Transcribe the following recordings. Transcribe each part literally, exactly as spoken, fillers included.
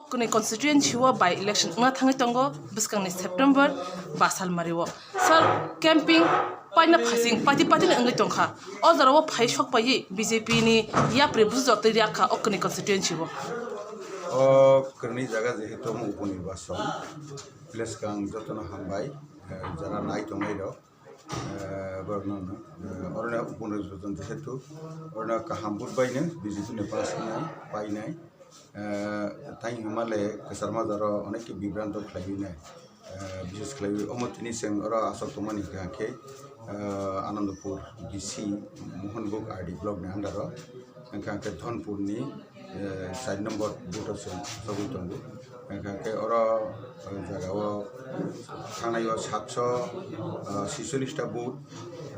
Kwnwi constituency o by election wngna thangwi tongo bwskangni September ba salmari o. Sir, camping paina phasing party party ni wngwi tongkha. O jora o phai sok paiwi B J P ni yapri busu jotwi riak kha o kwnwi constituency o. O kwrwngni jaga jehetu omo uponirbachon, bwskang jotono hambai, eh, jara nai tongnai rok. Eh, borokno, eh, oro no uponirbachon jehetu oro no kaham vote bai no B J P ni pass wngnai, painai. Eh, tei hwnma le kwchar majaro onek khe bibranto khlaiwi nai. Eh, bishes khlaiwi omo tini chwng oro aswk tongmani hwnkha khe, eh, Anandapur D C Mohonbug R D block ni under o. Hwnkha khe Dhonpur ni, eh, char number booth o chwng chogwi tongo. Hwnkha khe oro, eh, jaga o thangnai o satso, eh, sicholish ta booth,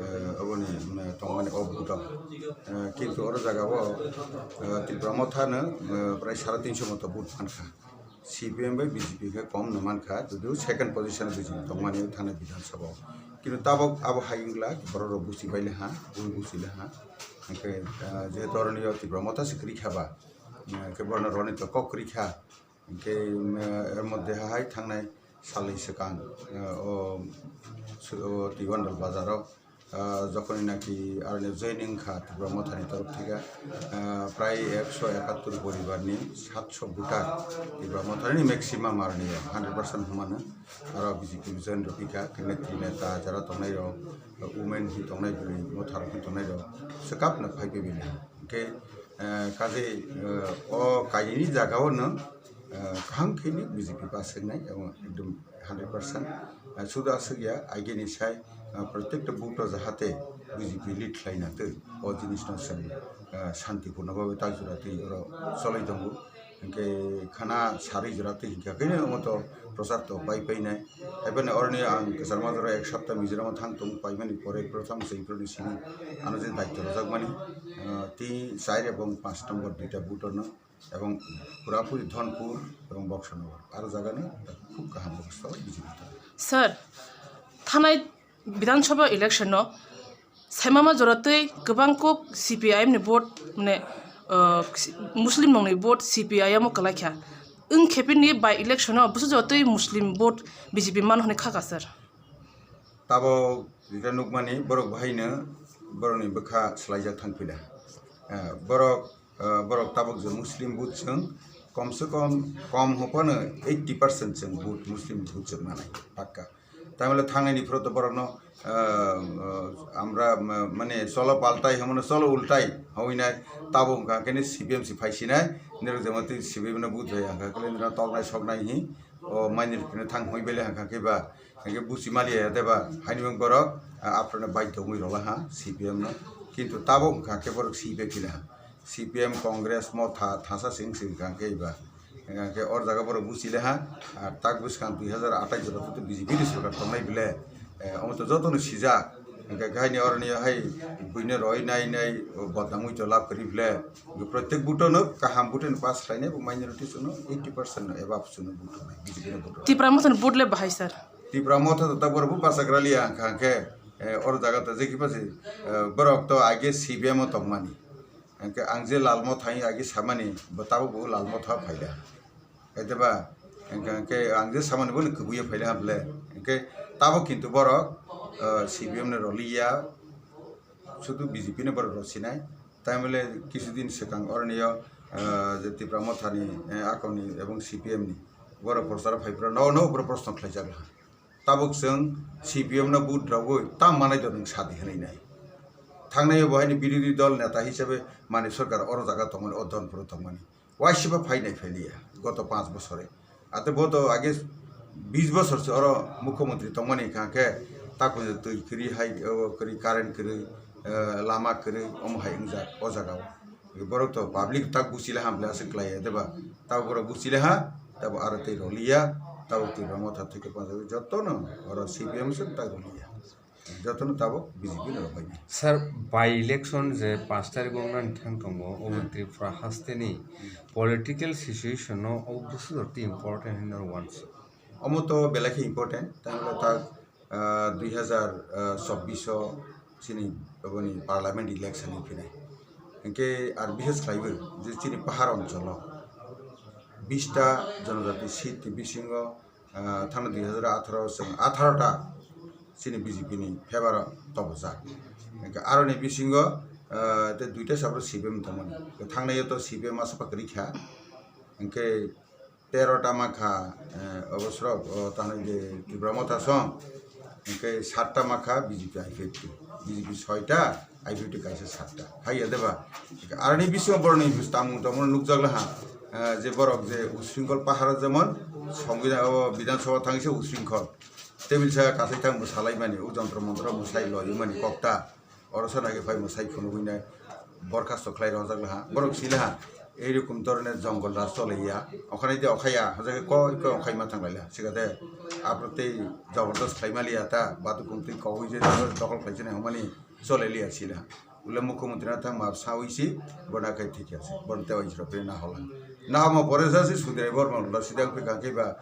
eh, oboni, mm, tongmani o booth o. Eh, kintu oro jaga o, eh, Tipra Motha no, eh, prai sare tinso moto booth mankha. C P M bai B J P khe kom no mankha, judu second position o B J P tongmani thangnai Bidhan Sabha o. Kintu tabok abo hai wngla borok rok buchi bai le ha, bui buchi le ha. Hwnkhe, ah, jehetu oroni o Tipra Motha se kwrwi kha ba, ah, hwnkhe borokno roni to kok kwrwi kha. Hwnkhe, ah, er moddhe ha hai thangnai salni swkang, ah, o su-, o Twiwandal bazar o, ah, jokhoni naki aroni joining kha Tipra Motha ni torof theke, ah, prai ekso ekattor poribar ni satso voter Tipra Motha ni maximum aroni hundred percent humano aro B J P join rwphi kha, khe netrika neta jara tongnai rok, women hi tongnai, bwrwi motha rok hi tongnai rok, swkap no phai phai bini. Hwnkhe, eh, kaje, eh, o kainwini jaga o no, eh, kaham khe ni B J P pass wngnai, abo ekdom hundred percent. Eh, suda aswk ya, aigeni sai, eh, protekta booth o jahate B J P lead khlai na twi, o jinis no chwng, eh, shanti purno babe tak jora twi oro cholai tongo. Hwnkhe khana sarwi jora twi hwnkha khe omo to prochar to pai painai. Haibani oroni ang kwchar majora ek sapta Mizoram o thang tongo, paimani pore protham se iphuru ni simi ano je daityo rwjakmani, ah, tei char ebong panch number duita booth no ebong purapuri Dhonpur ebong Boksanagar aro jaga no khub kaham obostha o B J P tongo. Sir, thanai Bidhan Sabha election no saimama jora twi kwbang kuk C P I M ni vote, mane, uh, Muslim nokni vote C P I M o kwlai kha. Wng khe bini by election o busu jora twi Muslim vote B J P mano hwnwi kha kha sir. Tabok jeta nukmani borok bahaino borokni bwkha swlaijak thang phila. Eh, borok, eh, borok tabok je Muslim vote chwng kom se kom, kom hwnphano eighty percent chwng vote, Muslim vote chwng manai pakka. Tamile thangnai ni phuru to borokno, ah, ah, amra ma-, mane cholo paltai hwnmano cholo ultai hwnwi nai, tabo hwnkha khe ni C P M si phai sinai, nirok jemon twi C P M no vote rwya hwnkha khe nirok toknai soknai hi o minority no thang hwnwi bele hwnkha khe ba, hwnkhe buchi maliya ya de ba, haini wng borok, ah, aphuru no baidhyo wngwi rwla ha C P M no, kintu tabo hwnkha khe borok si bai kila ha. C P M, Congress, Motha, thasa sing sing kang khe ba. Hingkha khe or jaga borok buchi le ha, ah, tak bwskang dui hazar athais jora tei B J P ni sorkar tongnai bile, eh, omo to joto no sijak. Hingkha khe haini oroni hai buino roi nai nai bodnam oi to lab kari bile. Protek buto no kaham buto no pass khlainai bo minority chwngno eighty percent no above chwngno buto nai B J P no buto. Tipra Motha ni vote le bahai sir. Tipra Motha to tak borok bo bachak raliya hingkha khe, eh, or jaga to jeki pasi, eh, borok to age C P M o tongmani. Hingke ang je Lalmotha hai agi samani, bo tabok bo Lalmotha phaida. Kaitor ba, hingke, hingke ang je samani bo ni kwbui phaida hamle. Hingke tabok kintu borok, eh, C P M ni roliya, sudu B J P ni borok rosinai. Tamile kisu din swkang oroni o, eh, je Tipra Motha ni, eh, akoni ebong C P M ni borok prochar phai phra no, no borok proshno khlaijak laha. Tabuk chwng C P M no vote rogwi tam manai do nwng sadi hwnwi nai. Thangnai bo haini birodhi dol neta hisabe mani sorkar oro jaga tongmani, o Dhonpuro tongmani. Waisiba phainai phailiya goto panch bosore. Ate bo to age bis bosor se oro mukhyamantri tongmani hwnkha khe takhuk twi kwrwi hai, o kwrwi current kwrwi, eh, lama kwrwi omo hai wngjak o jaga o. Borok to public tak buchile ham le aswk klai ya de ba. Tabuk borok buchile ha, tabuk aro tei roliya, tabuk tei rongma tha theke panjagwi jotono oro C P M se tak roliya. Jotono tabuk B J P no rok bai. Sir, by election je panch tarikh o wngnani thang tongo, obo Tripura hasteni political situation no obo busu jora tei important hinwi noro uansuk. Omo to belai khe important, tamle tak ah, dui hazar chobbish o chini oboni parliament election ni phinai. Hinkhe ar bishes khlaiwi je chini pahar oncholo Bista jonojati seat ni bisingo, ah, thangna dui hazar atharo chwng atharo ta chini B J P ni favour o tobojak. Hwnkhe aroni bisingo, ah, tei duita sabro C P M tongmani. Thangnai o to C P M aswk kwrwi kha. Hwnkhe tero ta mankha, eh, obo srok, o, tamo je Tipra Motha song, hwnkhe satta mankha B J P I P F T, B J P soita, I P F T kaisa satta. Hai ya deba? Aroni bisingo boroni tamung tongmani nukjak laha, eh, je borok je usringkol pahar jemon, Songbidan, o, Bidhan Sabha thangse usringkol. Tebil sa kasai thang bo salaimani, o jontro montro bo sai loimani kokta. Oro sana khe phai mwsai phunugwi nai borkhasto khlai rojak laha. Borok si laha, ei rokom dhoroner jongol raj chole ya. Okhai de okhai ya, hajak khe koi koi okhai ma thang lai laha. Sikha de aphuru tei jabardast khlai ma liya ta, batu kum twi kogwi je dokol khlai se nai hwnmani chole liya si laha. Ule mukhyamantri na thang ma sawi si, bo na khai thik ya si. Bo tei oi jiro pe na hola. Na hamo pore sa si Sudrai Borma lo sidang pe kang khe ba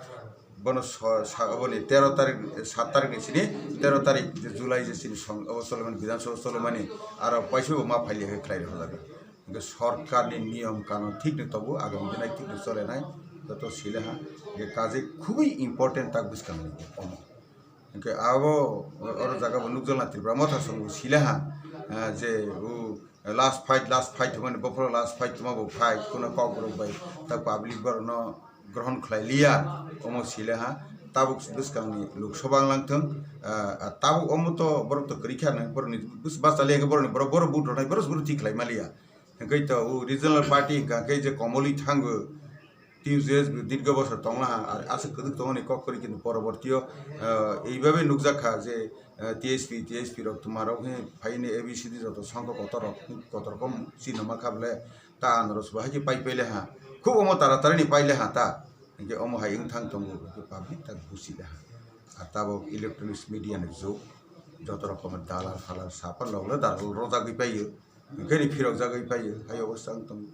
Bono so-, sa-, oboni tero tarik, sat tarik ni sini, tero tarik je July je sini song, obo Solomon Bidhan Sabha Solomon ni, aro paisa bo ma phaili hai khlai rok jaga. Hingke sorkar ni niyom kanon thik ni tobo, agami dinai thik ni chole nai, joto sile ha. Hingke kaje khubui important tak bwskang ni omo. Hingke abo oro jaga bo nukjal na Tripura Motha song sile ha, ah, je o, Last fight, last fight hwnmani, bophoro last fight tongma bo fight, kuno kok borok bai ta public borokno grohon khlai liya, omo sile ha. Tabuk bwskangni Lok Sabha wng lang thung, ah, tabuk omo to borok to kwrwi kha nang, borokni bus-, bachali hwnkhe borokni borok, borok vote rwnai, borok, borok thik khlai ma liya. Hwnkhe to o regional party hwnkha khe je komolwi thango, T U J S bo dirgo bosor tonglaha, ar aswk kwrwk tongmani kok kwrwi, kintu porobortio, ah, eibabe nukjakha je, ah, T S P, T S P rok twma rok he phaini A B C D joto songkho kotor rok, kotor kom chini ma kha bole ta anarok bo hai khe pai paile ha, khub omo tara tarini paile ha ta, hingke omo hai wng thang tongo, hingke public ta busi le ha. Ar tabok electronics media ni jug, joto rokom dalal phalal sapa loglo dalal rojagwi paio. Hwnkhe ni phirok jagwi phaiyo, hai obo chang tong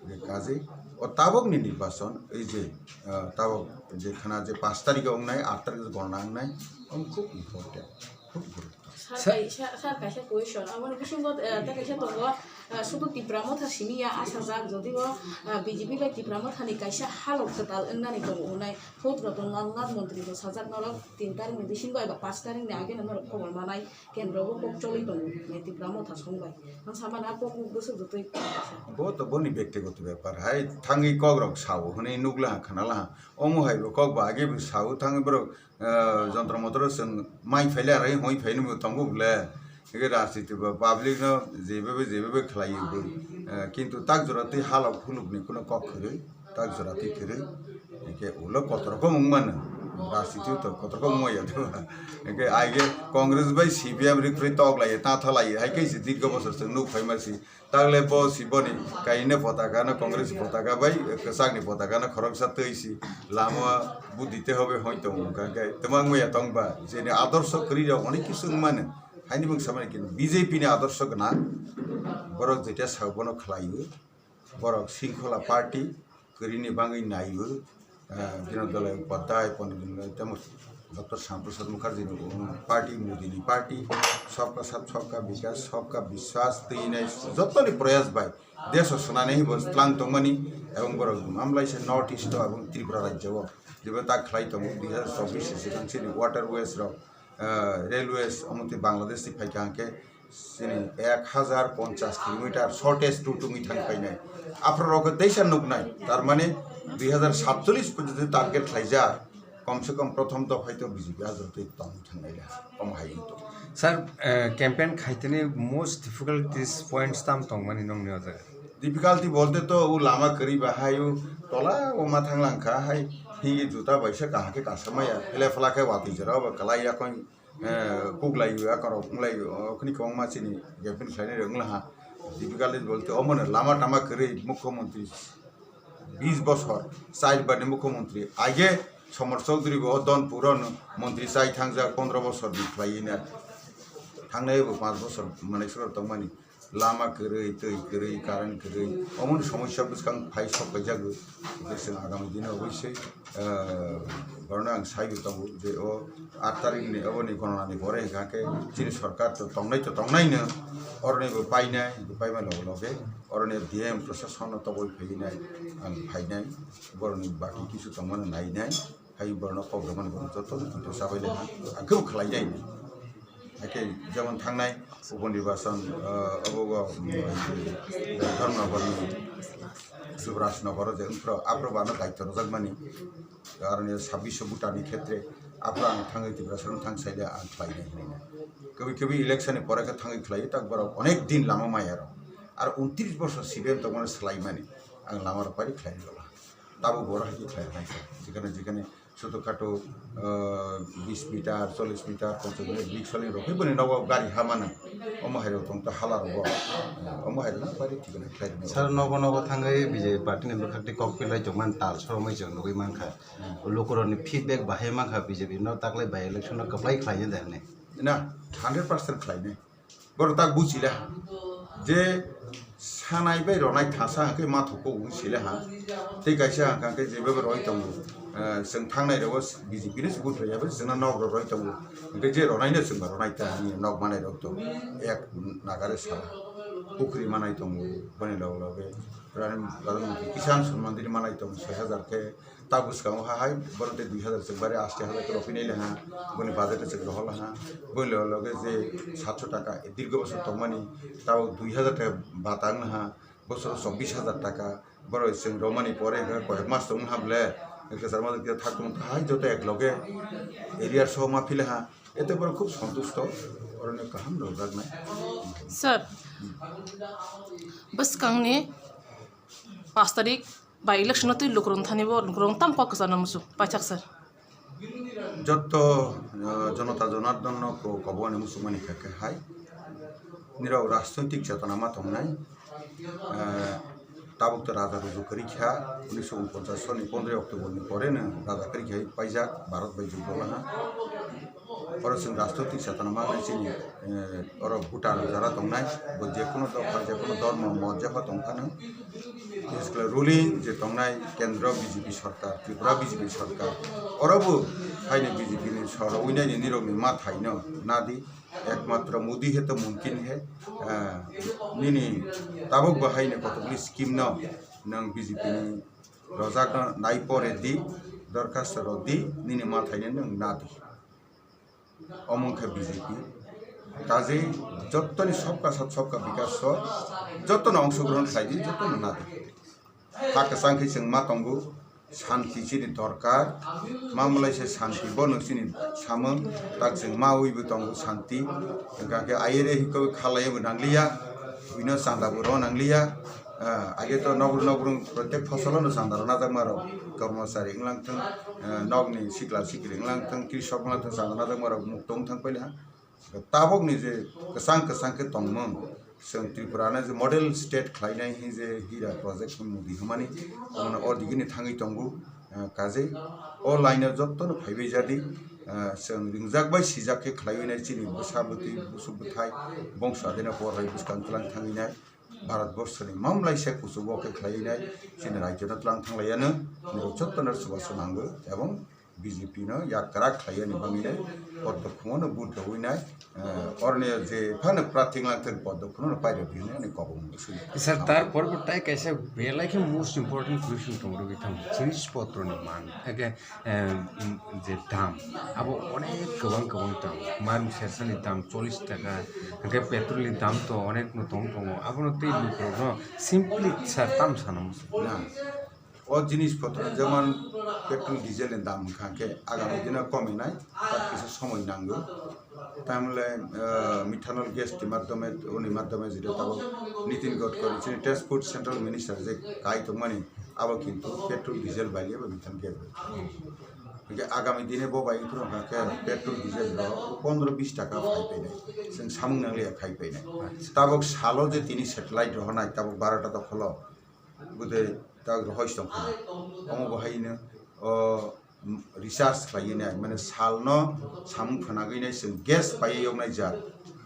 je kaje. O tabok ni nirbachon, ei je, ah, tabok je khana je pash tarikh o wngnai, aat tarikh o gorna wngnai, omo khub important, khub gurutto. Sir, Sir, kai-, sir, sir, kaisa question, aboni bisingo, eh, tei kaisa tongo, eh, sudu Tipra Motha simi ya asajak, jodi o, eh, B J P bai Tipra Motha ni kaisa halok kwtal wngnani tongo hwnwi, Hut Ratan Lal Nath montri bo sajak norok tin tarikh ni bisingo eba pash tarikh ni age no norok khobor manai. Kendro bo kok choli tongo, Tipra Motha song bai. Ang samani a kok ni bwswk jotoi. Bo to boni bektigoto bepar hai, thangwi kok rok sao hwnwi nukla ha, khnala ha. Omo hai bo kok ba age bo sao, thangwi borok, eh, jontro motro chwng mai phaile, aro hoi phaini bo tongo bole. Ege rajniti bo public no jebebe jebebe khlai bo. Eh, kintu tak jora twi halok phuluk ni kuno kok kwrwi. Tak jora twi kwrwi, hingke ulo kotor khe wng mano, rajniti to kotor khe wng ya to. Hingke aige Congress bai C P M ri kwrwi tok lai, ta tha lai, hai khe se dirgo bosor chwng nuk phai ma si. Takle bo si boni kaine potaka no, Congress potaka bai kwchak ni potaka no khoroksa twi si lama budhi te hobe hoi tongo, hingke twmang ya tong ba, jeni adorsho kwrwi rok onek kisu wng mano, haini bwng samani khe B J P ni adorsho gwnang, borok jetia sao bono khlai o. Borok Shrinkhola Party kwrwini bagwi naiwi, ah, Binod Dalai Upadhyay, Pandit Dindayal tei Doctor Shyama Prasad Mukherjee ni party, Modi ni party, Sabka Saath, Sabka Vikas, Sabka Vishwas twi nai jotoni proyas bai desh o swnani bo tlang tongmani, ebong borok amlaisa North East o ebong Tripura rajya o jebo ta khlai tongo dui hazar chobbish ni swkang chini waterways rok, ah, railways omo twi Bangladesh ni phaikha hwnkhe chini ek hazar ponchas kilometer shortest route wngwi thang phainai. Aphuru rok teisa nuknai, tar mane dui hazar satchollish porjonto target khlaijak, kom se kom prothom dophai to B J P ajotwi tongwi thangnai le, omo hai wngtong. Sir, eh, campaign khaitini most difficulties points tam tongmani nongni o jaga? Difficulty bolte to o lama kwrwi ba hai o tola o ma thang lang kha hai, hingi juta bai se kaham khe kasa maya, phele phala khe watwi jora o ba kwlai yakon. Eh, kuklai o, akorok wnglaio, okhini kwbangma chini campaign khlainai rok wnglaha. Difficulties bolte omono lama tama kwrwi mukhyamantri bis bosor char bar ni mukhyamantri. Aige Somar Chowdhury bo o Donpur o no montri chai thangjak pondro bosor ni khlaiwi na. Thangnai bo panch bosor manai swkang tongmani. Lama kwrwi, twi kwrwi, current kwrwi, omoni somosya bwskang phai sok phaijago. Hwnkhe chwng agami dino obosoi, eh, borokno ang saiwi tongo je o aat tarikni oboni gonanani pore hwnkha khe chini sorkar to tongnai to tongnaino, oroni bo painai, bo paima loge loge oroni D M proshasono toboi phainai, ang phainai, boroni baki kisu tongmani nainai. Hai borokno kok rwmani borok joto no joto chabai le ha, ang kebo khlai nai. Hakhe jemon thangnai uponirbachan, ah, obo bo, um, Dharmanagar ni Yuvraj Nagar o je wngphro, aphro bo ano daityo rwjakmani. Aroni sabbish bhuta ni khetre aphro ang thangwi Tiprasa no thang saile ang khlai nai hinwi nai. Kebi kebi election ni pore khe thangwi khlai tak borok onek din lama maya rok. Ar untris bosor C P M tongmani swlai mani ang lama rok pari khlai rwla. Tabuk borok hai khe khlai hai khe. Jekhane jekhane Soto kato, ah, bis meter, chollish meter, ponchas meter, big soling rok, bini nogo gari ha mano. Omo hai rok tong ta hala rogo. Omo hai rok na bari thikana khlai rok. Sir, nogo nogo thangwi B J P party ni bwkhak tei kok pilai tongmani tal soromwi chwng nugwi mankha. Hmm. Lukurokni feedback bahai mankha B J P no taklai by election no kwplai khlaina de hwnwi. Na, hundred percent khlainai. Borok tak buchile ha. Je sanai bai ronai thasa hwnkhe ma thuko wng sile ha. Tei kaisa hwnkha khe je bebak roi tongo. Eh, chwng thangnai rogo B J P ni se vote rwya bai chwngno nok rok roi tongo. Hwnkhe je ronai no chwngba ronai ta hwnwi nok manai rok to ek nagare sala. Pukri manai tongo boni log loge. Pradhan Mantri Kisan Samman Nidhi manai tongo soi hajar khe. Ta bwskango ha hai borok tei dui hajar chwk bari ashi hajar khe rw phinai le ha, boni budget chwk rohor ha, boni loge loge je satsho taka dirgo bosor tongmani, tabuk dui hajar taka bata wng ha, bosoro chobbish hajar taka, borok chwng romani pore hwnkhe koyek mas tong ha ble, kwchar ma thak tong hai joto ek loge area so ma phile ha, ete borok khub santusto, oroni kaham rwjaknai. Sir, bwskangni pash tarik by election no twi lukurok thani bo lukurok tam kok kwchangno muchung paithak sir. Jotto, eh, jonota jonardon no ko-, koboni muchungmani kha khe hai. Nirok rajnoitik chetona ma tongnai. Eh, tabuk to raja ruju kwrwi kha, unisho unponchas soni pondroi October ni pore no raja kwrwi kha paijak Bharat bai jug dolaha. Oro chwng rajnoitik chetona manwi chini, eh, oro voter jara tongnai, bo je kono dopha, je kono dhormo, mot jepha tong phano. Bises khe ruling je tongnai kendro B J P sarkar, Tripura B J P sarkar, oro bo haino B J P ni soro wngnaini nirokni mathaino nadi, ekmatro Modi he to mumkin he, eh, nini tabuk bo haino kotokni scheme no nwng B J P ni rojak no nai pore di, dorkhasto rw di, nini mathaino nwng nadi. Omo wngkha B J P. Kaje jottoni sobka sath sobka bikas o jottono ongshogrohon khlai di, jottono nadi. Ha kwchang khe chwng ma tongo, shanti chini dorkar, ma mwlai se shanti bono chini samung, tak chwng ma ui bo tongo shanti. Hwnkha khe ayere hiko khalai bo nangliya, buino chanda bo rw nangliya. Ah, age to nogor nogor protek fosolo no chanda rw najak ma rw, kormochari wnglang thung, ah, nogni sikla sikli wnglang thung, krisok wnglang thung, chanda najak ma rw mukto wng thang paili ha. Tabok ni je kwchang kwchang khe tongmung, chwng Tripura no je model state khlainai hi je hira project Modi hwnmani, omono o digini thangwi tongo, ah, kajei o line o jotto no phaibai jadi, ah, chwng ringjak bai sijak khe khlaiwi nai chini bwsa bwtwi busuk bwthai bongso adina por bai bwskang twlang thangwi nai. Bharat borsoni mamlai se kuchugo khe khlaiwi nai, chini rajyo no tlang thanglaiya no, nirok jotto no chubachu nango, ebong B J P no yak kwrak khlaiya ni bagwi nai, poddo khungo no vote rwui nai, eh, oroni je phano prarthi wnglang thung poddo khungo no pairw di hinwi ani kobong swi. Sir, tar porbo tai kaisa belai khe most important question tong rwgwi thango, jinis potro ni man, eke, eh, um, je dam, abo onek kwbang kwbang tong, marung sersani dam chollish taka, hwnkhe petrol ni dam to onek no tong tongo, abono tei lukurokno simply sir tam sana muchung. Na, o jinis potro jemon petrol diesel ni dam wngkha khe agami dino komi nai, tak kisa somoi nango. Tamle, eh, methanol gas ni madhyome, uni madhyome jeto tabok Nitin Gadkari chini transport central minister je kai tongmani, abo kintu petrol diesel bai eba methanol gas bai. Hingke agami dine bo bai phuru hingke petrol diesel rok pondro bis taka phai painai. Chwng samung nangliya khai painai. Tabok salo je tini satellite rohornai tabok barota dokholo. Bwdai tak rohoi se tongkha. Omo bo haino o research khlaiwi nai, mane salno samung phanagwi nai chwng gas paiwi yoknai jar.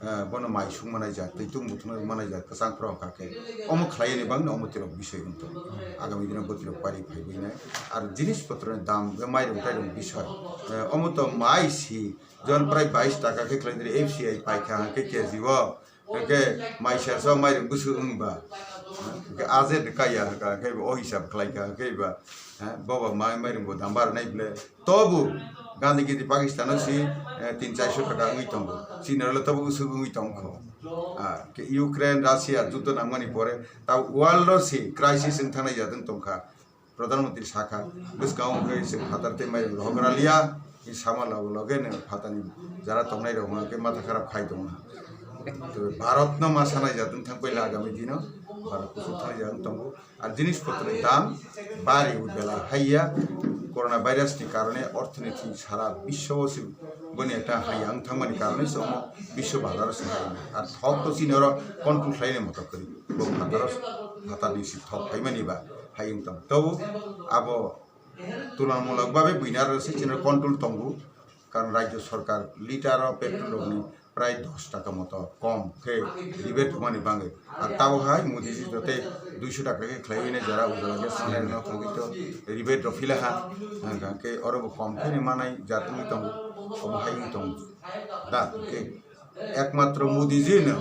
eh, bono mai sung manai jak, twi tung buthung manai jak, kwchang phra wngkha khe omo khlai ni bangno omo tirok bisoi wngtong. Agami dino bo tirok pari phaiwi nai. Ar jinis potro ni dam, be mairung tairung bisoi, eh, omo to mai si, jon prai bais taka khe khlai diri F C I paikha hwnkhe K G o. Hwnkhe mai sersa mairung bwswk wngba. Hwnkhe aje de kaya hwnkha hwnkhe o hisab khlaikha hwnkhe ba. Ha, boba mai mairung bo dam bar nai ble. Tobu Gandhi gidi Pakistan o si, eh, tin chairso taka wngwi tongo. Chini role tobu bwswk wngwi tongkho. Ah, ke Ukraine, Russia juddo nangmani pore ta world o si crisis wng thangnai jatwng tongkha. Pradhan Mantri sakha, bwskango hwnkhe chwng phatar tei mairung rohok raliya, i sama loge loge no phatani jara tongnai rok hwnkhe matha kharap khai tongo. To Bharat no ma sanai jatwng thang paila agami dino, Bharat kuchuk thanai jatwng tongo. Ar jinis potro ni dam bari bela haiya, corona virus ni karone orthonoiti sara biswo se boni ekta haiya wng thangmani karone se omo biswo bazar o se hai. Ar thok to chini oro control khlainai moto kwrwi. Bo phataro, phatarni si thok phaimani ba hai wng tong. Tobo abo tulanmulok babe buina rwse chini control tongo. Karon rajyo sorkar litre o petrol rokni prai dos taka moto kom khe rebate rwmani bagwi. Ar tabo hai Modiji jote duiso taka khe khlaiwi nai jara Ujala gas cylinder no thangwi to rebate rok phila ha. Hwnkha khe oro bo kom khe ni manai jat wngwi tongo, obo hai wngwi tongo. Da khe ekmatro Modiji no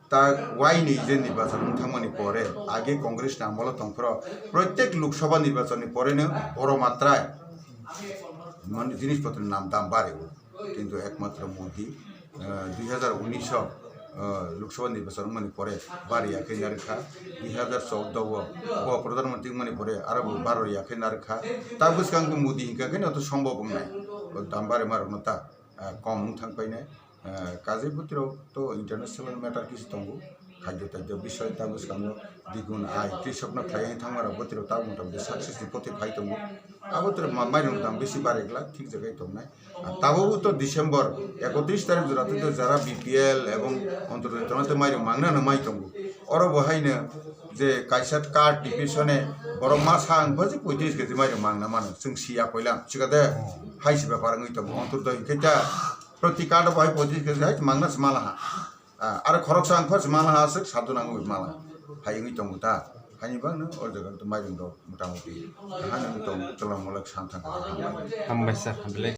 ta waini je nirbachon wng thangmani pore, age Congress ni amolo tongphro, protek Lok Sabha nirbachon ni pore no boro matrai man jinis potro ni nam dam bari o. Kintu ekmatro Modi, eh, dui hajar unis o, eh, Lok Sabha nirbachon wngmani pore bari ya khe narwkha, dui hajar choudo o bo Pradhan Mantri wngmani pore aro bo baro ya khe narwkha. Ta bwskang bo Modi hinkha khe no to sombhob wngnai, o dam bari ma rok no ta, eh, kom wng thang painai. Eh, kajai bwtwirok to international matter kisi tongo, khajjo tajjo bisoi ta bwskango digun ai krisok no khlai thangma rok bwtwirok ta motamoti success ni poti phai tongo. Abo toro ma-, mairung dam bisi bari glak thik jagai tongnai. Ah, tabuk to December ekotris tarik jora tei jara B P L ebong Antyodoi tongna tei mairung mangna no mai tongo. Oro bo haino je kaisa card ni pisone borok masa ang baji poitris keji mairung mangna mano, chwng siya koilam sikade hai si bepar wngwi tongo. Antyodoi hinkhe ta proti card bo hai poitris keji hai mangna se mala ha. Ah, aro khoroksa ang khoroksa mala ha aswk sadhana wngwi mala hai wngwi tongo ta. Haini bagwi o jaga to mairung rok motamoti kaham wngwi tongo, tulang mulak sam thang. Hambai sir, belai